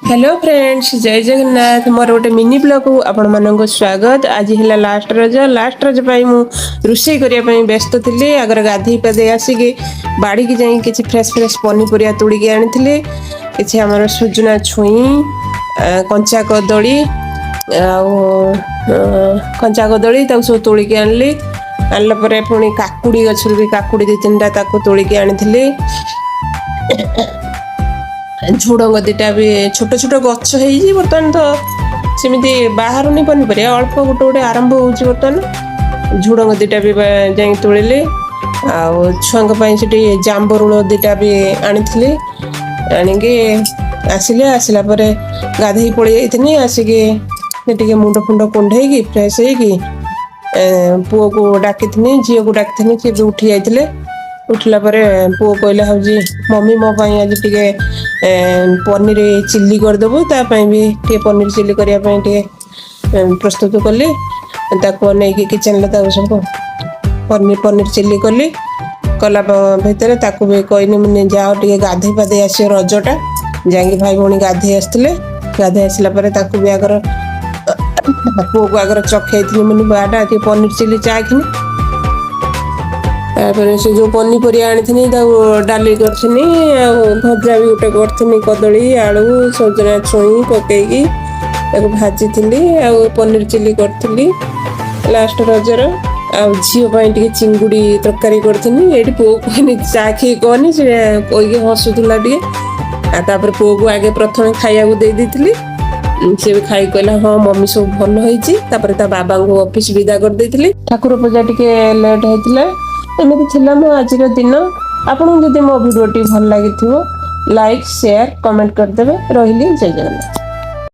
Hello friends, ଜୟ ଜଗନ୍ନାଥ। ମୋର ଗୋଟେ mini ବ୍ଲଗକୁ ଆପଣମାନଙ୍କୁ ସ୍ୱାଗତ। ଆଜି ହେଲା ଲାଷ୍ଟ ରଜ। ଲାଷ୍ଟ ରଜ ପାଇଁ ମୁଁ ରୋଷେଇ କରିବା ପାଇଁ ବ୍ୟସ୍ତ ଥିଲି। ଆଗରେ ଗାଧେଇ ପାଧେଇ ଆସିକି ବାଡ଼ିକି ଯାଇକି କିଛି ଫ୍ରେଶ୍ ଫ୍ରେଶ୍ ପନିପରିବା ତୋଳିକି ଆଣିଥିଲି। କିଛି ଆମର ସୁଜୁନା ଛୁଇଁ, କଞ୍ଚା କଦଳୀ ଆଉ କଞ୍ଚା କଦଳୀ, ତାକୁ ସବୁ ତୋଳିକି ଆଣିଲି। ଆଣିଲା ପରେ ପୁଣି କାକୁଡ଼ି ଗଛରୁ ବି କାକୁଡ଼ି ଦୁଇ ତିନିଟା, ତାକୁ ତୋଳିକି ଆଣିଥିଲି। ଝୁଡ଼ଙ୍ଗ ଦିଟା ବି ଛୋଟ ଛୋଟ ଗଛ ହେଇଛି। ବର୍ତ୍ତମାନ ତ ସେମିତି ବାହାରୁନି ପନିପରିବା, ଅଳ୍ପ ଗୋଟେ ଗୋଟେ ଆରମ୍ଭ ହଉଛି ବର୍ତ୍ତମାନ। ଝୁଡ଼ଙ୍ଗ ଦିଟା ବି ଯାଇକି ତୋଳିଲି। ଆଉ ଛୁଆଙ୍କ ପାଇଁ ସେଠି ଜାମ୍ବରୁଳ ଦିଟା ବି ଆଣିଥିଲି। ଆଣିକି ଆସିଲି। ଆସିଲା ପରେ ଗାଧେଇ ପଳେଇ ଯାଇଥିଲି। ଆସିକି ଟିକେ ମୁଣ୍ଡ ଫୁଣ୍ଡ କୁଣ୍ଡେଇକି ଫ୍ରେଶ ହେଇକି ପୁଅକୁ ଡାକିଥିଲି, ଝିଅକୁ ଡାକିଥିଲି, ସିଏ ବି ଉଠି ଯାଇଥିଲେ। ଉଠିଲା ପରେ ପୁଅ କହିଲା, ହଉଛି ମମି, ମୋ ପାଇଁ ଆଜି ଟିକେ ପନିର ଚିଲି କରିଦେବୁ। ତା ପାଇଁ ବି ଟିକେ ପନିର ଚିଲି କରିବା ପାଇଁ ଟିକେ ପ୍ରସ୍ତୁତ କଲି। ତାକୁ ନେଇକି କିଚେନରେ ତାକୁ ସବୁ ପନିର ପନିର ଚିଲି କଲି। କଲା ଭିତରେ ତାକୁ ବି କହିନି, ମାନେ ଯାଅ ଟିକେ ଗାଧେଇ ପାଧେଇ ଆସିବ ରଜଟା। ଯାଇକି ଭାଇ ଭଉଣୀ ଗାଧେଇ ଆସିଥିଲେ। ଗାଧେଇ ଆସିଲା ପରେ ତାକୁ ବି ଆଗର ପୁଅକୁ ଆଗର ଚଖେଇଥିଲି, ମାନେ ବାଟା ଟିକେ ପନିର ଚିଲି ଚାଖିନି। ତାପରେ ସେ ଯୋଉ ପନିପରିବା ଆଣିଥିଲି, ତାକୁ ଡାଲି କରିଥିଲି ଆଉ ଭଜା ବି ଗୋଟେ କରିଥିଲି। କଦଳୀ, ଆଳୁ, ସଜନା ଛୁଇଁ ପକେଇକି ତାକୁ ଭାଜିଥିଲି ଆଉ ପନିର ଚିଲି କରିଥିଲି ଲାଷ୍ଟ ରଜର। ଆଉ ଝିଅ ପାଇଁ ଟିକେ ଚିଙ୍ଗୁଡ଼ି ତରକାରୀ କରିଥିଲି। ଏଇଠି ପୁଅକୁ କହିନି, ଚାଖିକି କହନି। ସେ କହିକି ହସୁଥିଲା ଟିକେ। ଆଉ ତାପରେ ପୁଅକୁ ଆଗେ ପ୍ରଥମେ ଖାଇବାକୁ ଦେଇ ଦେଇଥିଲି। ସେ ବି ଖାଇକି କହିଲା, ହଁ ମମି, ସବୁ ଭଲ ହେଇଛି। ତାପରେ ତା ବାବାଙ୍କୁ ଅଫିସ ବିଦା କରିଦେଇଥିଲି। ଠାକୁର ପୂଜା ଟିକେ ଲେଟ୍ ହେଇଥିଲା। ଏମିତି ଥିଲା ମୋ ଆଜିର ଦିନ। ଆପଣଙ୍କୁ ଯଦି ମୋ ଭିଡ଼ିଓଟି ଭଲ ଲାଗିଥିବ, ଲାଇକ୍, ସେୟାର, କମେଣ୍ଟ କରିଦେବେ। ରହିଲି, ଜୟ ଜଗନ୍ନାଥ।